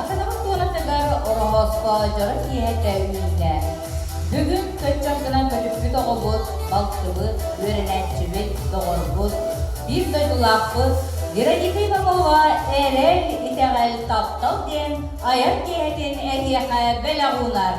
Акадабыт туонатыгар Ороһооспо дьоро киэһэтэ үүннэ. Бүгүн көччөх гынан көтүппүт оҕобут, балтыбыт, үөрэнээччибит, доҕорбут, биир дойдулаахпыт Вероника Иванова Эрэл, итэҕэл, таптал диэн айар киэһэтин эһиэхэ бэлэх уунар.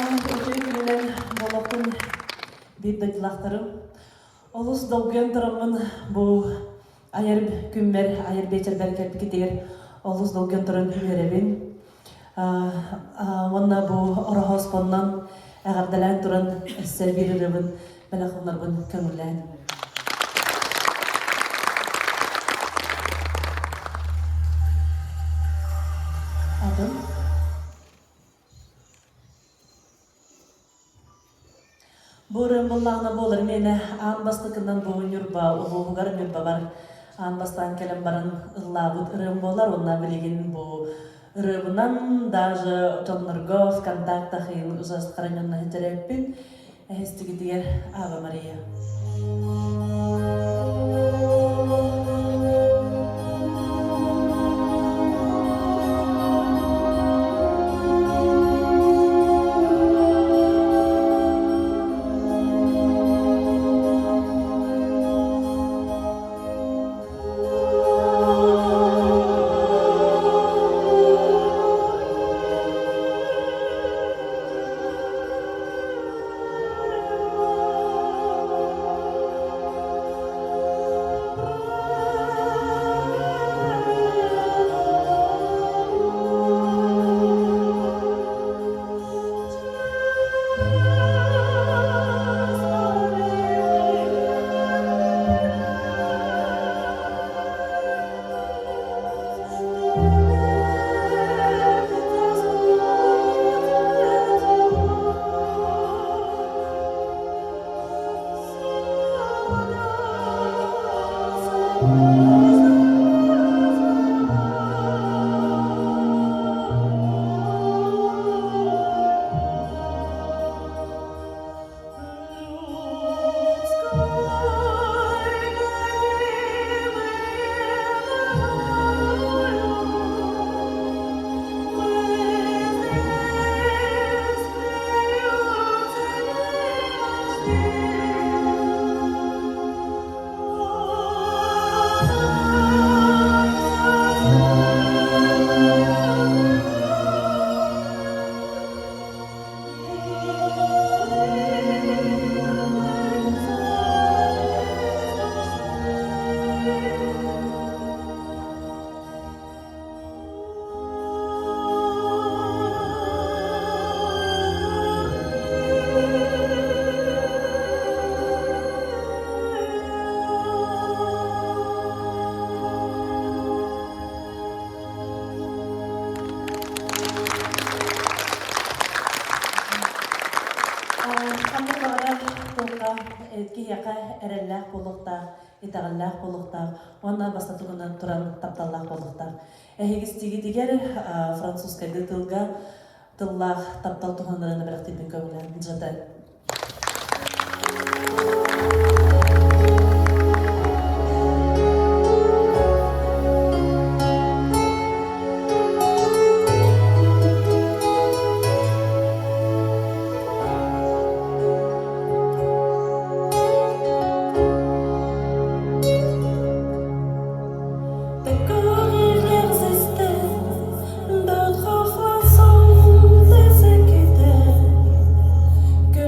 Үтүө күнүнэн буолуохтун биир дойдулаахтарым. Олус долгуйан тураммын бу айар күммэр, айар биэчэрбэр кэлбикитигэр олус долгуйан туран үөрэбин. Уонна бу Ороһооспоннон эҕэрдэлээн туран өссө биир ырыабын бэлэх уунарбын көҥүллээн. айбытым. Бу ырыам буоллаҕына буолар миэнэ аан бастакынан бу Ньурба улууһугар Ньурбабар аан бастаан кэлэн баран ыллаабыт ырыам буолар уонна билигин бу ырыабынан даже дьоннорго ВКонтактах иһин ужастхараньонна ситэрээппин эһэстигитигэр Ава Мария. Ханнык баҕарар туохха киһиэхэ эрэллээх буолуохтаах, итэҕэллээх буолуохтаах уонна бастакынан туран тапталлаах буолуохтаах. Эһиги истигитигэр французскайдыы тылга тыллаах таптал туһунан бэлэхтиирбин көҥүлээн дьата. D'autres fois sont déséquitées que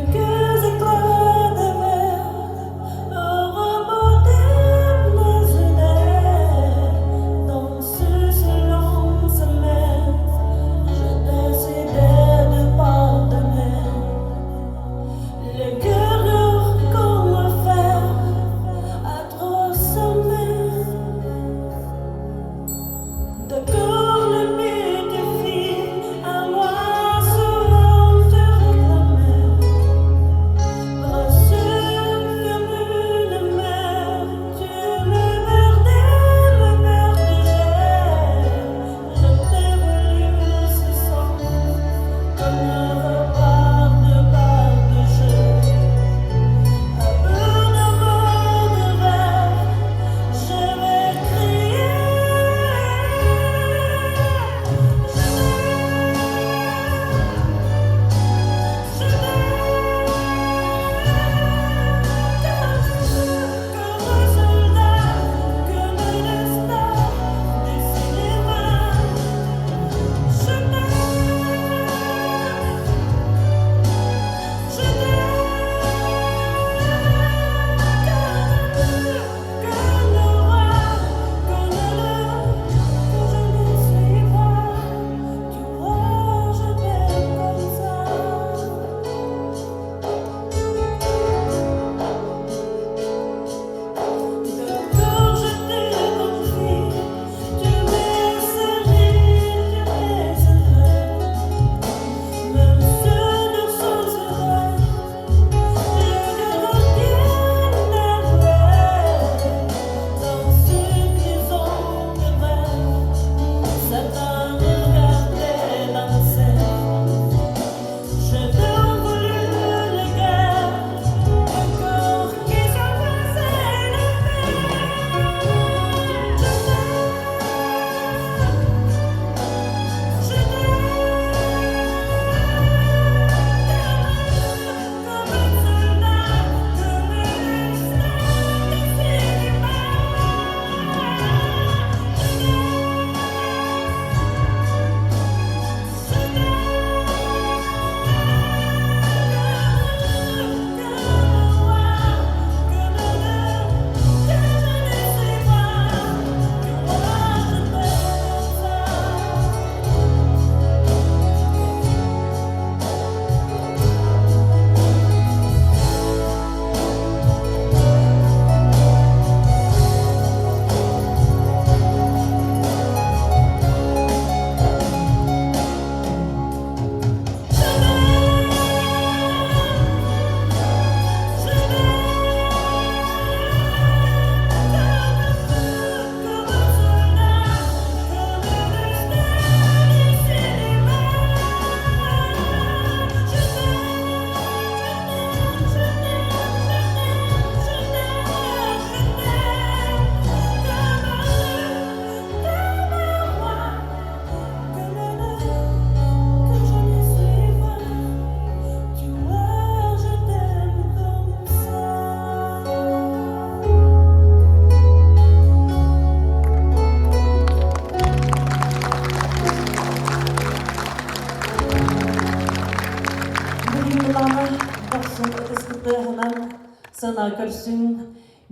Сцена көрсүн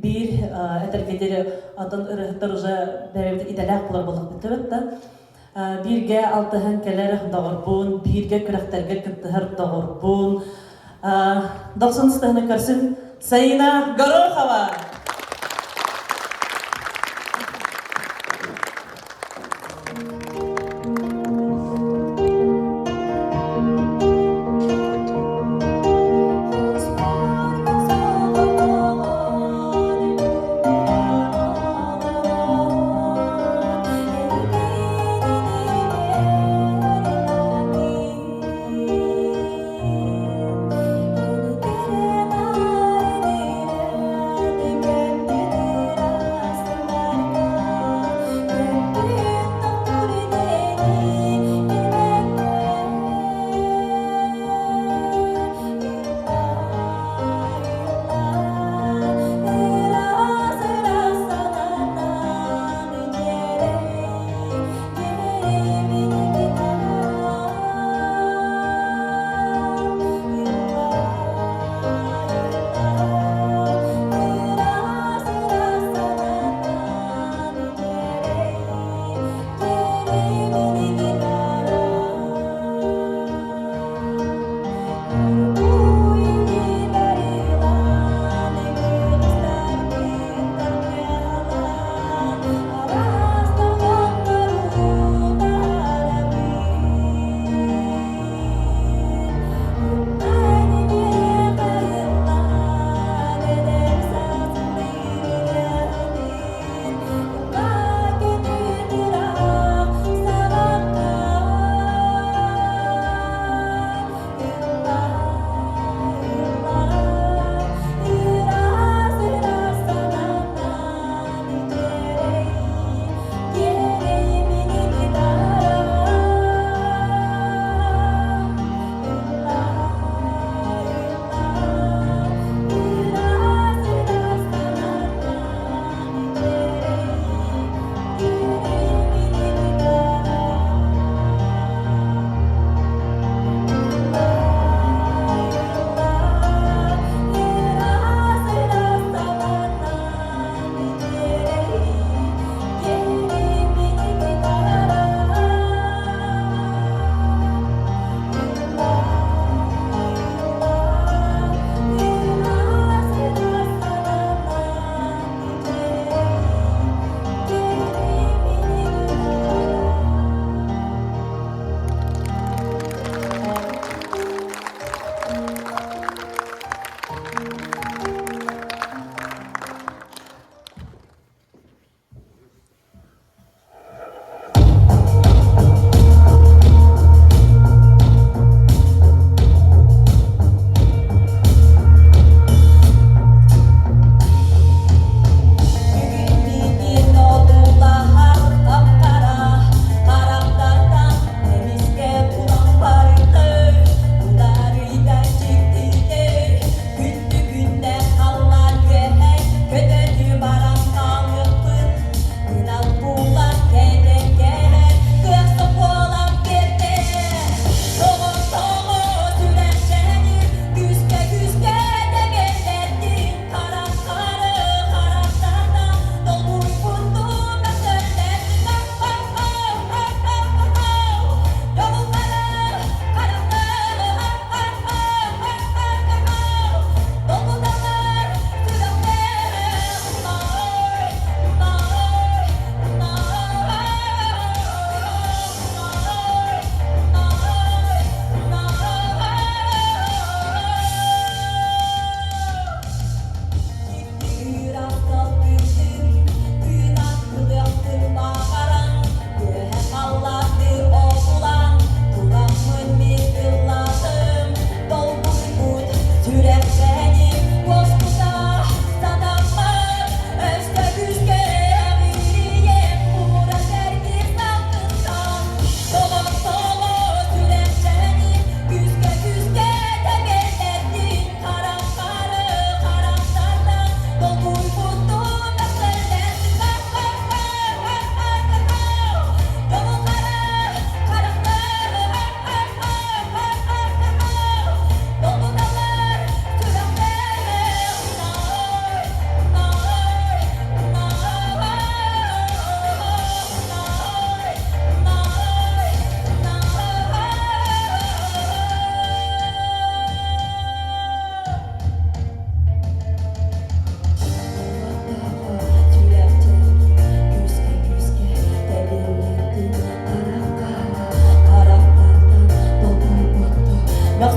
биир этэргэ диэри атын ырыһыттар уже бэйэбит идэлээх булар буоллахпыт да бииргэ алтыһан кэлэр доҕорбун, бииргэ күрэхтэргэ кыттыһар доҕорбун дохсун ыстыһыны көрсүн Саина Горохова!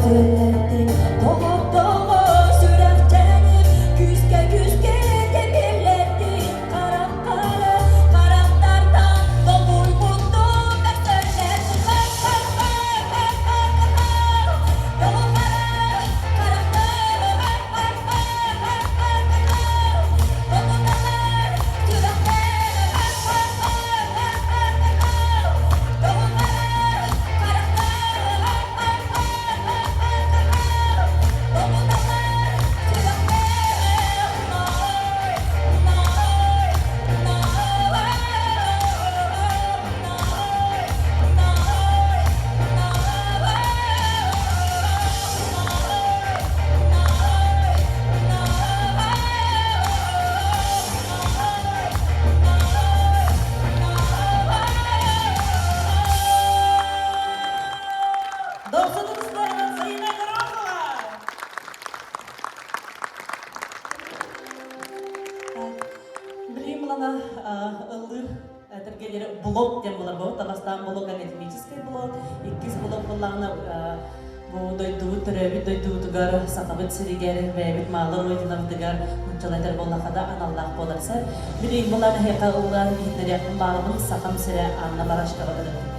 Мөссүөллэрдин тоҕо-тоҕо сүрэхтэним, күүскэ-күүскэ тэбиллэрдин харахтары харахтартан долгуйбуттуу мөссүөллэрдин Дохсунубузларынан Сайына Горохова! Билим булана ыллыыр этэргэлери блок диэн булар бу табастаан блок академический блок, иккис блок буллаҕына бу дойдубут төрөөбүт дойдубутугар Сахабыт сиригэр бэйэбит маалы родинабытыгар нуччалар этэр буоллахха да аналлаах буолар сэр. Билим булан эһиэхэ ыллаан иһитинэриэхпин баарыбын Сахам сирэ Анна Барашкова ырыатын.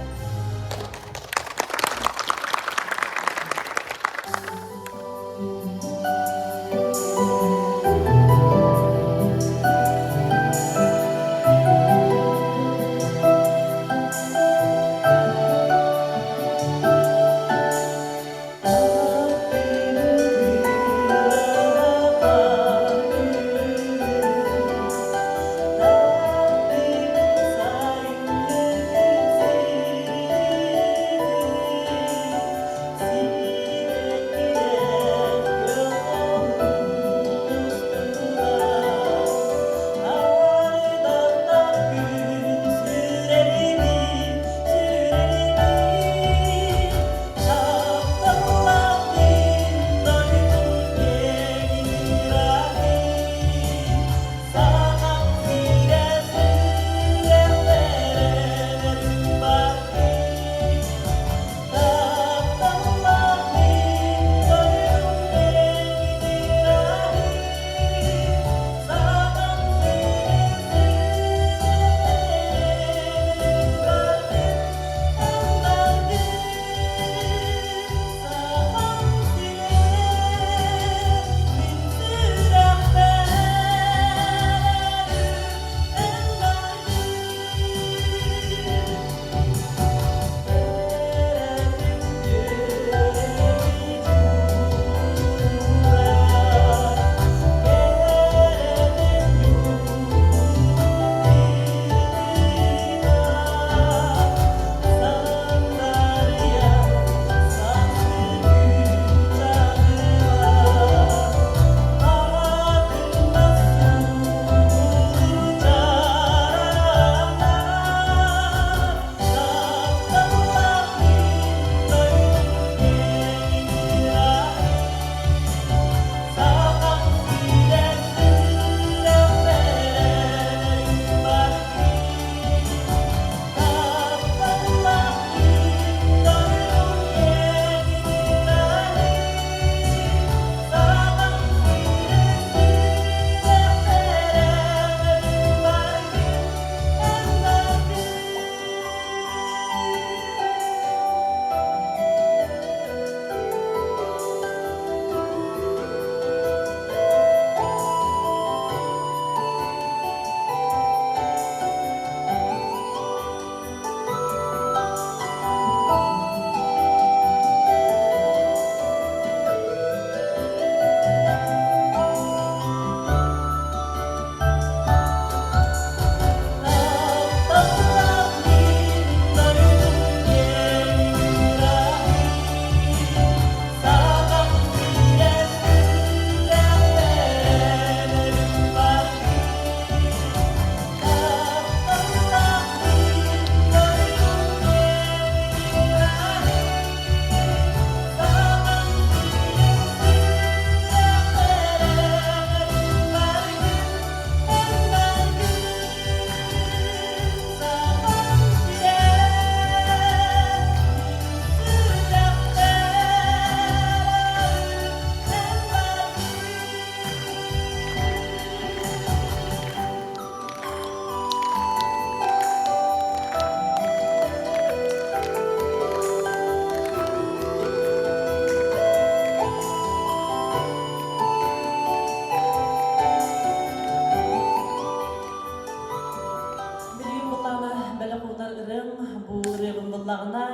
ырыабын буллаҕына,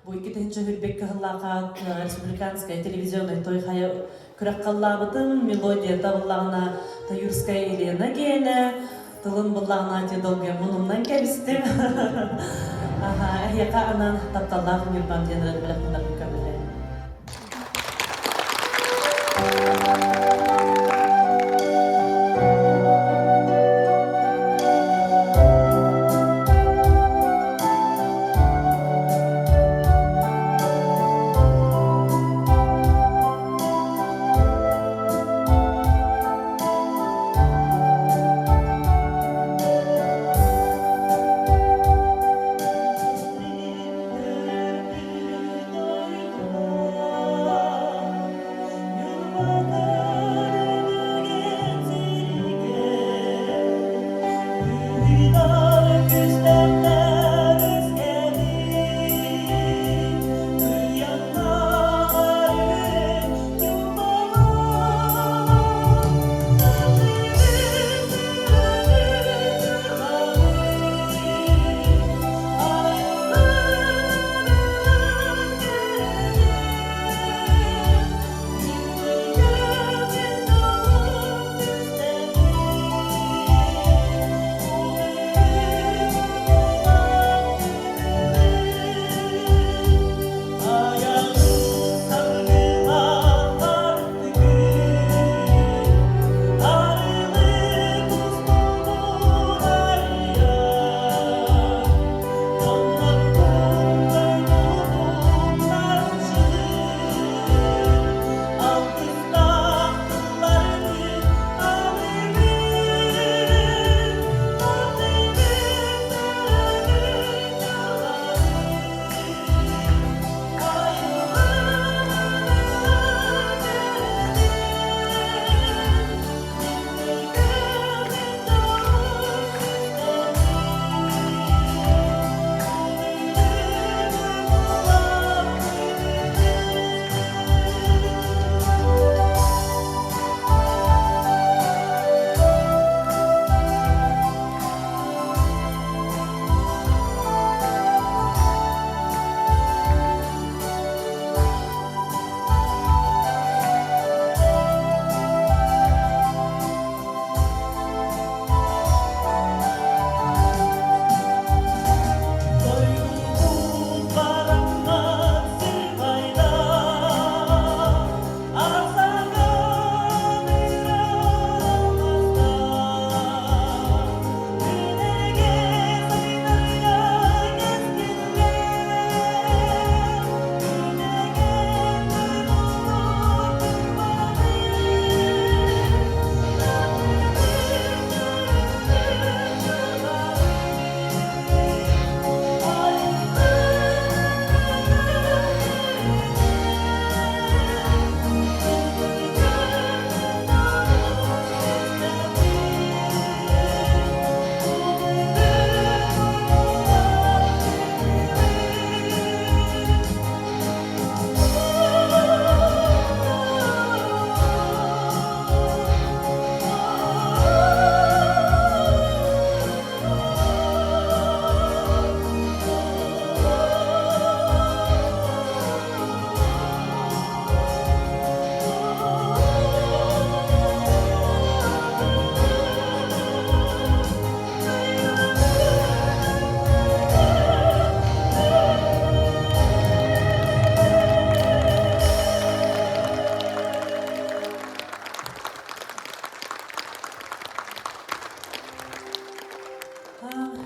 бу 2021 кыһыллаахха республиканская телевизионный той хайа күрэххэ ыллаабытым, мелодията буллаҕына Таюрская Елена гиэнэ, тылын буллаҕына те долгуйаммын умнан кэбистим. Аха, эһиэхэ анаан тапталлаах Ньурбам диэн ырыаны бэлэх көмөлөөн.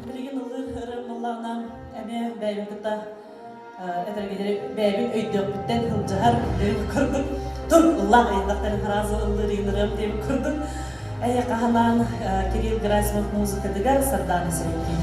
Билигин ыллыыр ырыам буоллаҕына эмиэ бэйэбин кытта этэргилэри бэйэбин өйдүөхпүттэн сылдьыһар диэбит курдук тур ыллаах ыйытахтарын сразу ыллыыр ыйынырыам диэбит курдук эйиэхэ ханаан Кирилл Герасимов музыкатыгар Сардаана Сэргиин.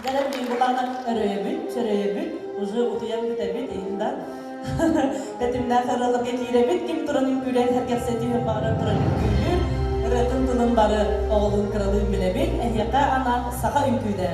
Дьэ биир былаана өрөйөбүт, чөрөйөбүт, уже утуйан бүтэбит, иһин да. Тэтимнээх ырыаларга киирэбит, ким туран үҥкүүлээн сэргэхсэтиһин баҕарар туран үҥкүүлүүр. Ырыатын тылын бары оҕолуун кыралыын билэбит. Эһиэхэ анаан саха үҥкүүтэ.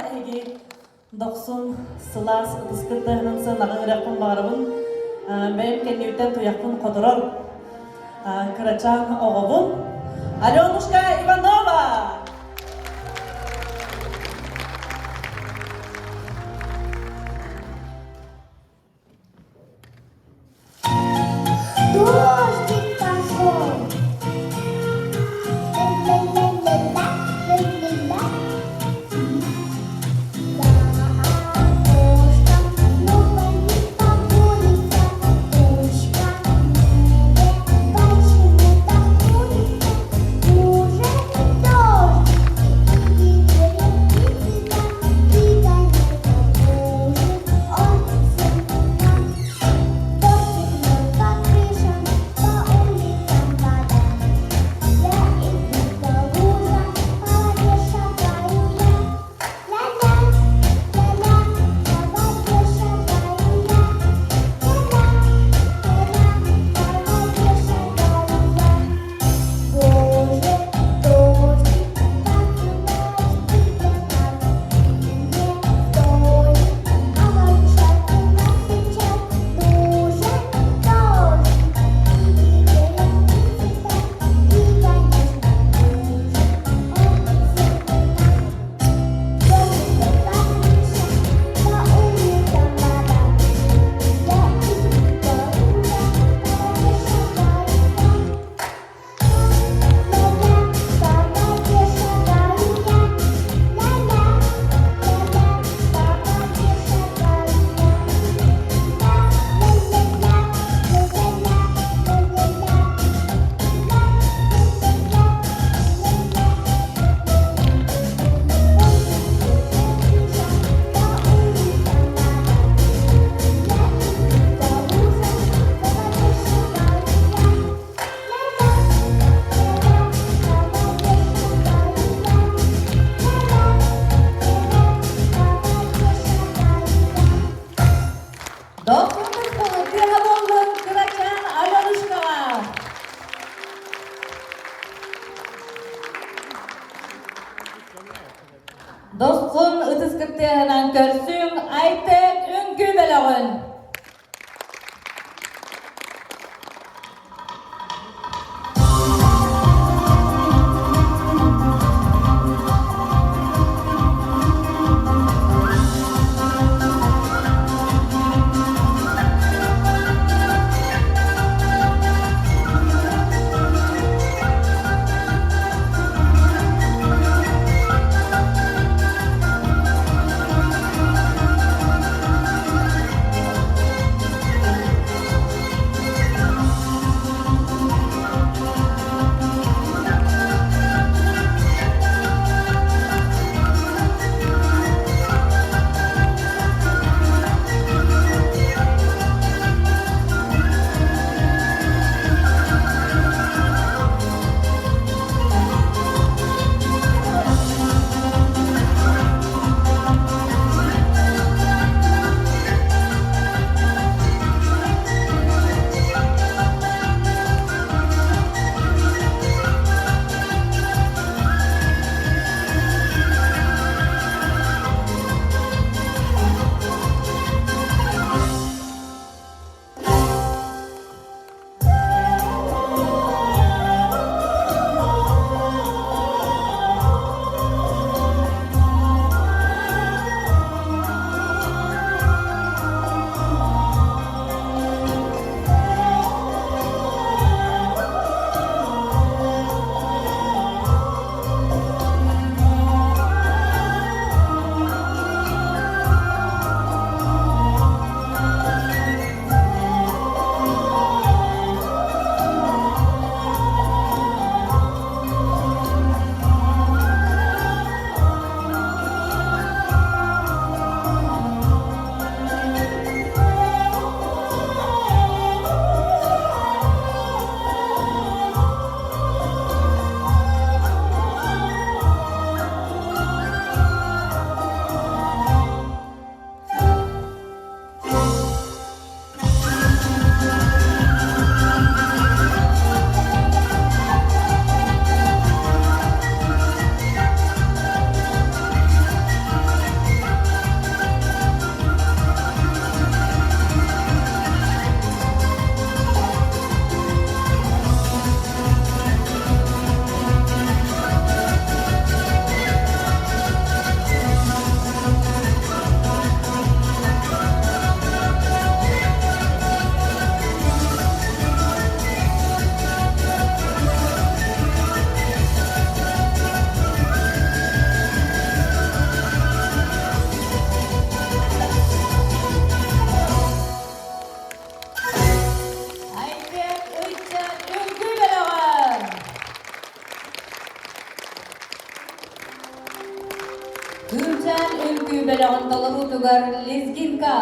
Эһиги дохсун сылаас ытыскыт таһынан сыанаҕа ыҥырыахпын баҕарабын. Бэйэм кэннибиттэн туйахпын хоторор кырачаан оҕобун Аленушка Иванова! Дождик пошел. Ля-ля-ля-ля-ля, ля-ля-ля. За окошком, ну не погодится, тучка в небе почему-то хмурится. Уже Досхун ытыс кыттыаһынан көрсүҥ Айтек үҥкүү бөлөҕүн! Айбек ыччат үҥкүү бөлөҕө! Кыымчаан үҥкүү бөлөҕүн толоруутугар Лезгинка.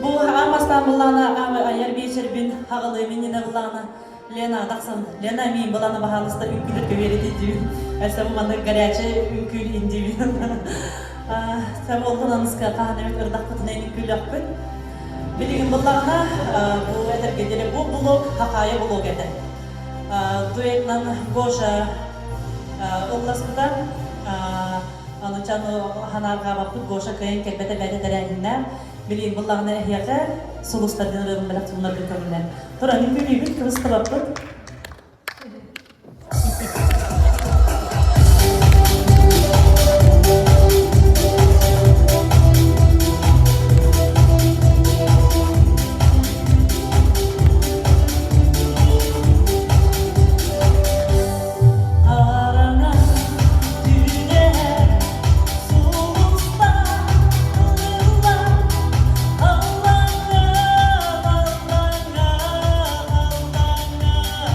Бу аан бастаан былаана айар биэчэрбин хаҕылыым иннинэ былаана Лена тахсан Лена миин былаана баһаалыста үҥкүүлэргэ биэрити диибин. Өссө маннык горячий үҥкүүл индиибин. Сам олгун аныска хаһан эмит ырдахпытына үҥкүүлөхпүт. Билигин буллаҕына бу этэргэ диэри бу блог хахаайа блог этэ. Дуэтынан Гоша ылласпыта. Аны ханаарҕаабаппыт Гоша кыайан кэлбэтэ бэйэтэ тэрээһиннээх. Билигин буллаҕына эһиэхэ сулустар диэн ырыабын бэлэх туннаргын көҥүллээн. Туран үҥкүүлүүбүт, кыбыстыбаппыт. Хараҥа түүнэ сулустар ыллар, аллаҥҥа, аллаҥҥа, аллаҥҥа.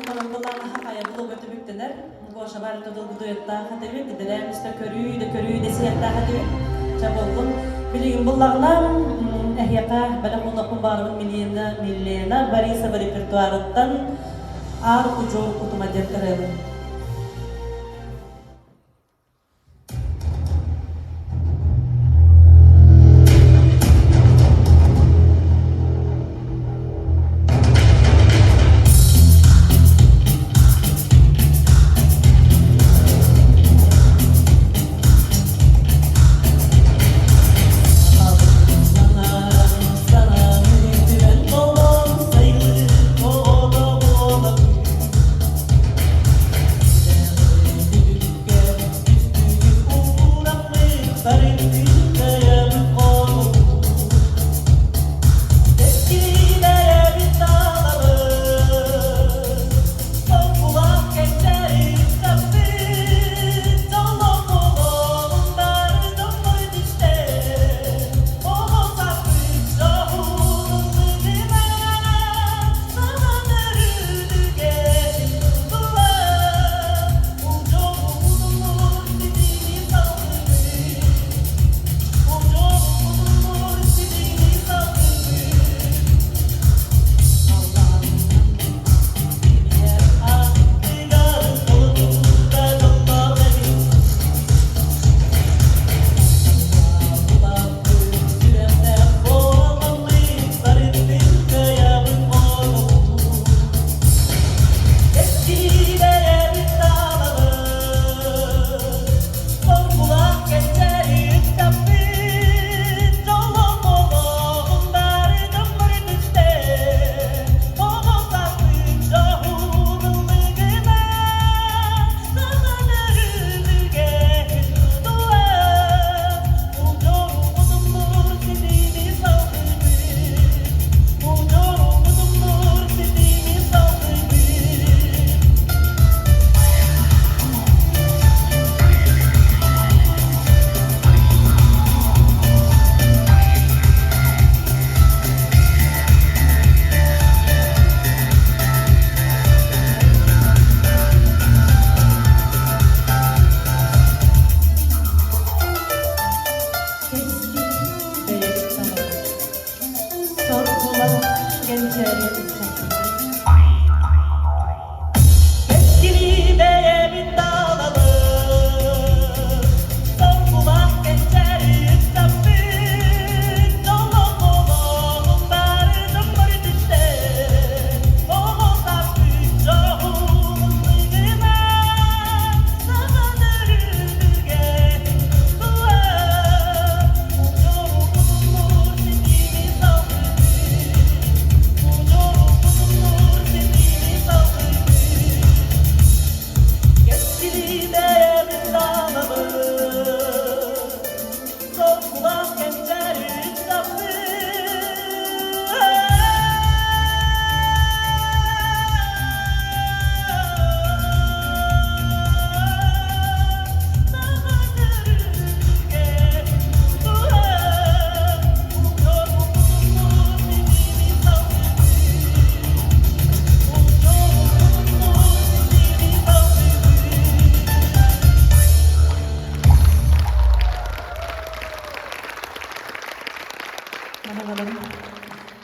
Манан былаана хайа блога түмүктэнэр. Гоша бар тудулгудуйаттаах этибит, идэлээн истэ көрүү да көрүү да сиэттаах этибит. Ча боллун. Билигин буллаҕына эһиэхэ бэлэх уоннаппын баарбын Милена Милена Борисова репертуарыттан Аар удьуор утума диэн ырыабын.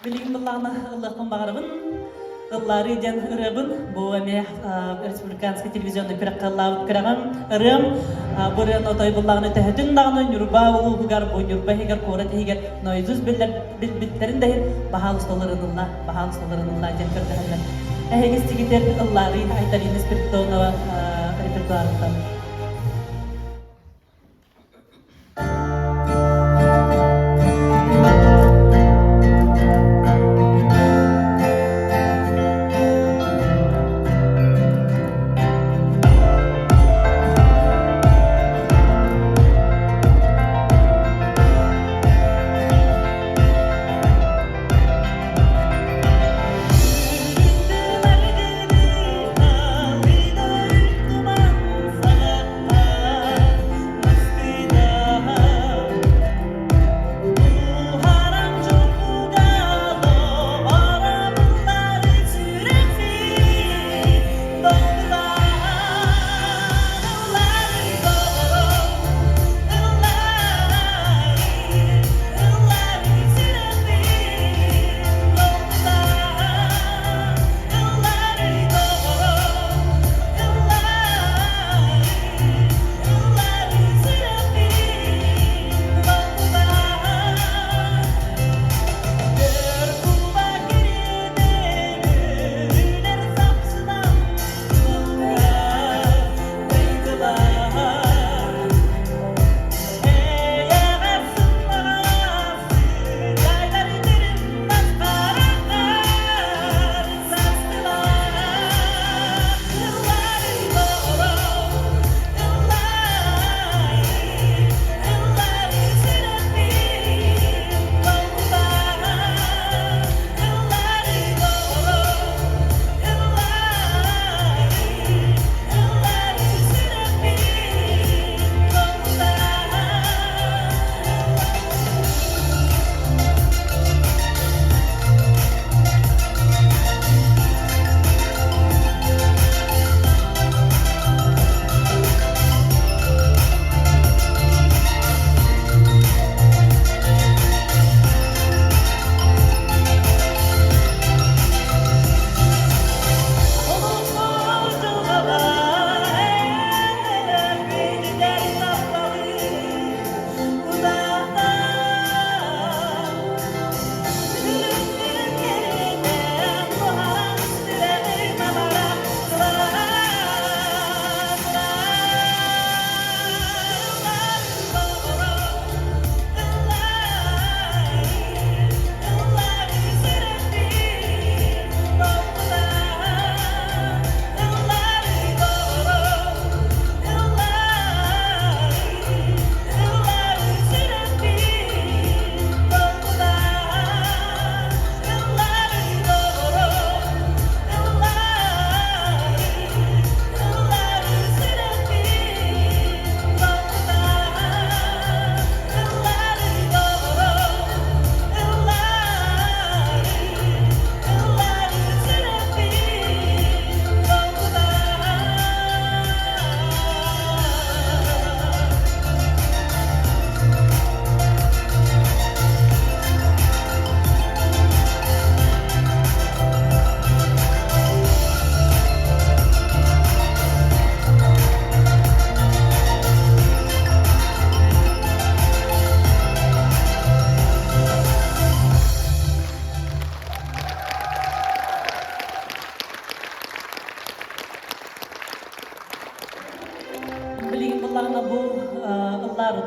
Билигин быллаҕына ыллыахпын баҕарабын. Ыллаарыы диэн ырыабын. Бу эмиэ республиканский телевизионный күрэххэ ыллаабыт күрэҕим ырыам. Бу ырыаны отой буллаҕына төһөтүн даҕаны Ньурба улууһугар, бу Ньурба иһигэр, куорат иһигэр наизусть биллэр билбиттэрин да иһин баһаалысталарынылла, баһаалысталарынылла диэн көрдөһөллөр. Эһиги истигитер ыллаарыы Айталина Спиридонова репертуарыттан.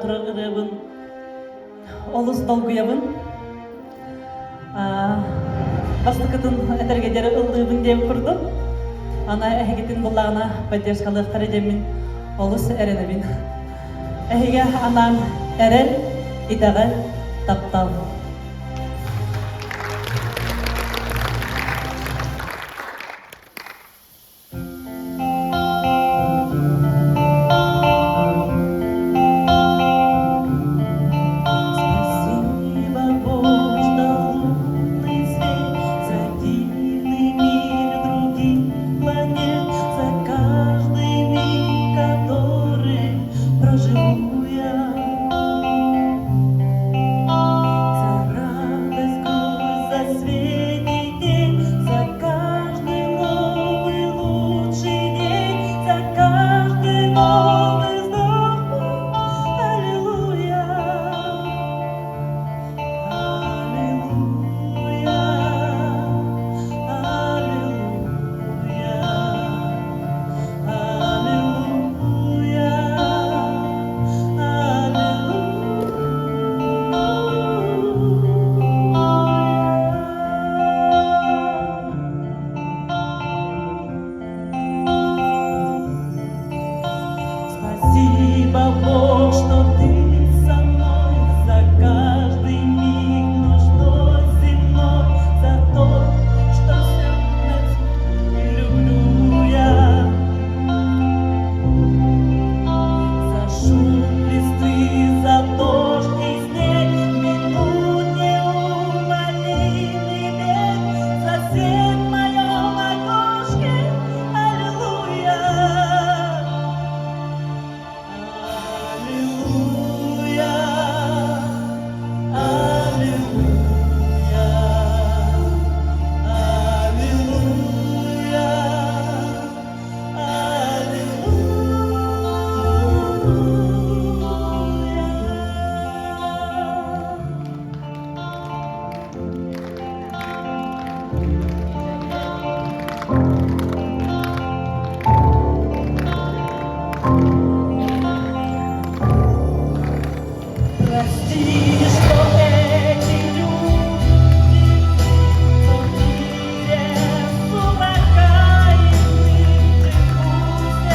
турар ырыабын олус долгуйабын. Бастакытын этэргэ диэри ыллыыбын диэн курдук. Ана эһигитин буллаҕына поддержкалыахтара диэммин олус эрэнэбин. Эһигэ анаан эрэл, итэҕэл, таптал. Спасибо, Бог, что лунный свет за дивный мир других планет, за каждый миг, который проживу я. За радость, грусть, за свет и день, за каждый новый лучший день, за каждый новый вздох мой. Аллилуйя, аллилуйя, аллилуйя, аллилуйя, аллилуйя. Спасибо, Бог, что ты со мной за каждый миг нужной земной, за то, что всё люблю я. За шум листвы, за дождь и снег, минут неумолимый бег, за свет в моем окошке, аллилуйя, аллилуйя, аллилуйя, аллилуйя, аллилуйя. Прости, что эти люди в мире сумрака и пусть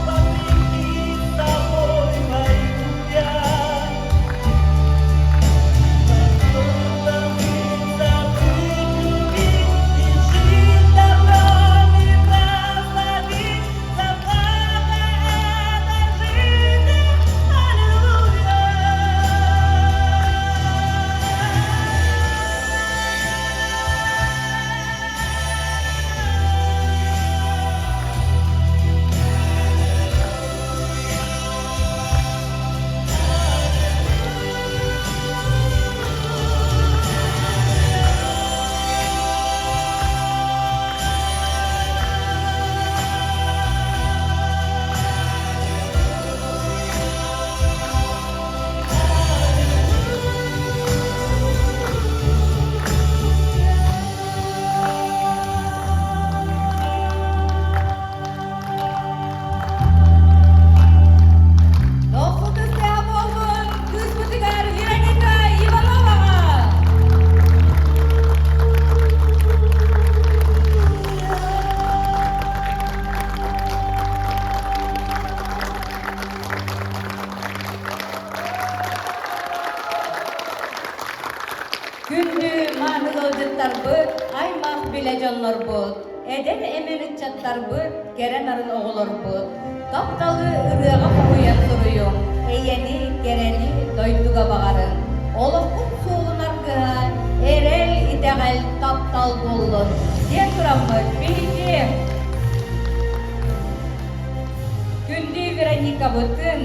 вопреки с тобой воюя. Забыть любить и жить добром и прославить за благо этой жизни. Аллилуйя! Дохутус буоллун кыыспытыгар Вероника Ивановаҕа! Күндү мааны ыалдьыттарбыт, аймах билэ дьоннорбут, эдэр эмэн ыччаттарбыт, кэрэ нарын оҕолорбут, тапталы ырыаҕа хоһуйан суруйуҥ, эйэни, кэрэни дойдуга баҕарыҥ. Олоххут суолун аргыһа, эрэл, итэҕэл, таптал буоллун. Диэн тураммыт биһиги Күндү Вероникабытын,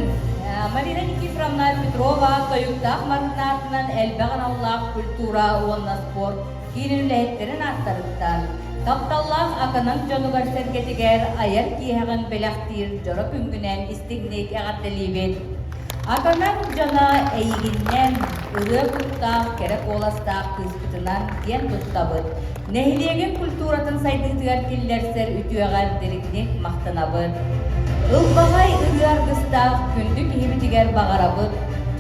Марина Никифоровна Петрова тойуктаах марынаатынан элбэх аналлаах культура уонна спорт киин үлэһиттэрин ааттарыттан тапталлаах Аканан дьонугар-сэргэтигэр айар киэһэҕин бэлэхтиир дьоро күҥҥүнэн истиҥник эҕэрдэлиибит. Аканан дьоно эйигиннэн ырыа куттаах, кэрэ куоластаах кыыспытынан киэн туттабыт. Нэһилиэгин культуратын сайдыытыгар киллэрсэр үтүөҕэр дириҥник махтанабыт. Ылбаҕай ырыа аргыстаах күндү киһибитигэр баҕарабыт.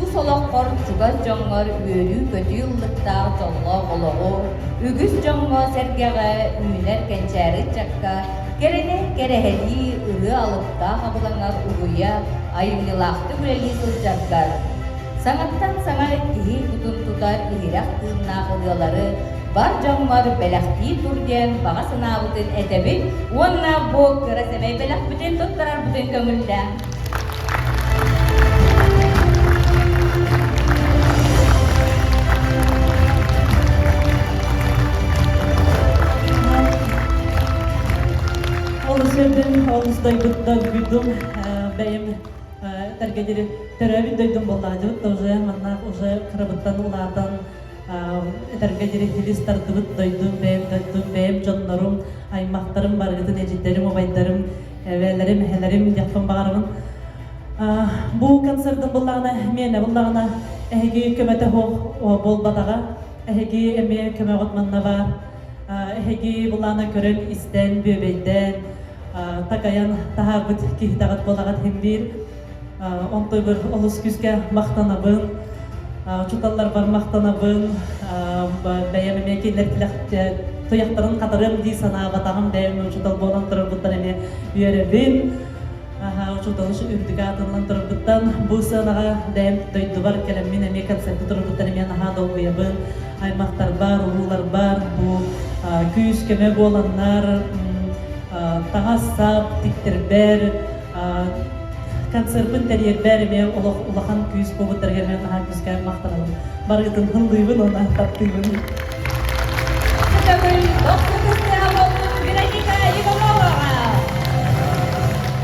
Тус олоххор чугас дьоҥҥор үөрүү-көтүү ыллыктаах дьоллоох олоҕу, үгүс дьоҥҥо-сэргэҕэ үүнэр кэнчээри ыччакка кэрэни кэрэһэлии ырыа алыптаах абылаҥар угуйа, айымньылаахтык үлэлии сылдьаргар, саҥаттан саҥа киһи кутун тутар иһирэх тыыннаах ырыалары бар дьоҥҥор бэлэхтии тур диэн баҕа санаабытын этэбит уонна бу кыра сэмэй бэлэхпитин туттарарбытын көҥүллээ. Олус үөрдүм, олус дойдум, бэйэм этэргэ диэри төрөөбүт дойдум буоллаҕа уже манна уже кырабыттан улаатан этэргэ диэри силис тардыбыт дойдум, бэйэм дойдум, бэйэм дьоннорум, аймахтарым, барыгытын эдьиийдэрим, убайдарым, эбээлэрим, эһэлэрим диэхпин баҕарабын. Бу концертым буллаҕына, миэнэ буллаҕына, эһиги көмөтө суох буолбатаҕа. Эһиги эмиэ көмөҕүт манна баар. Эһиги булаана көрөн, истэн, бүөбэйдээн, такайан таһаарбыт киһитэҕит буолаҕыт иһин биир. Онтуйбар олус күүскэ махтанабын. Учууталларбар махтанабын. Бэйэм эмиэ кинилэр туйахтарын хатарыам дии санаабатаҕым. Бэйэм учуутал буолан турарбыттан эмиэ үөрэбин. Учуутал үрдүк аатынан турарбыттан бу сыанаҕа бэйэм дойдубар кэлэммин эмиэ концертка турарбыттан эмиэ наһаа долгуйабын. Аймахтарбар, урууларбар бу күүс-көмө буоланнар таҥас-сап тиктэрбэр концерпын тэрийэрбэр эмиэ олох улахан күүс буолбуттарыгар эмиэ наһаа күүскэ махтанабын. Барыгытын ыллыыбын уонна таптыыбын. Төгүл дохсун буолбут Вероника Ивановаҕа!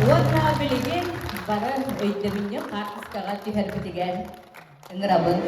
Уонна билигин бары өйдөбүнньүк хаартыскаҕа түһэрбитигэр ыҥырабын.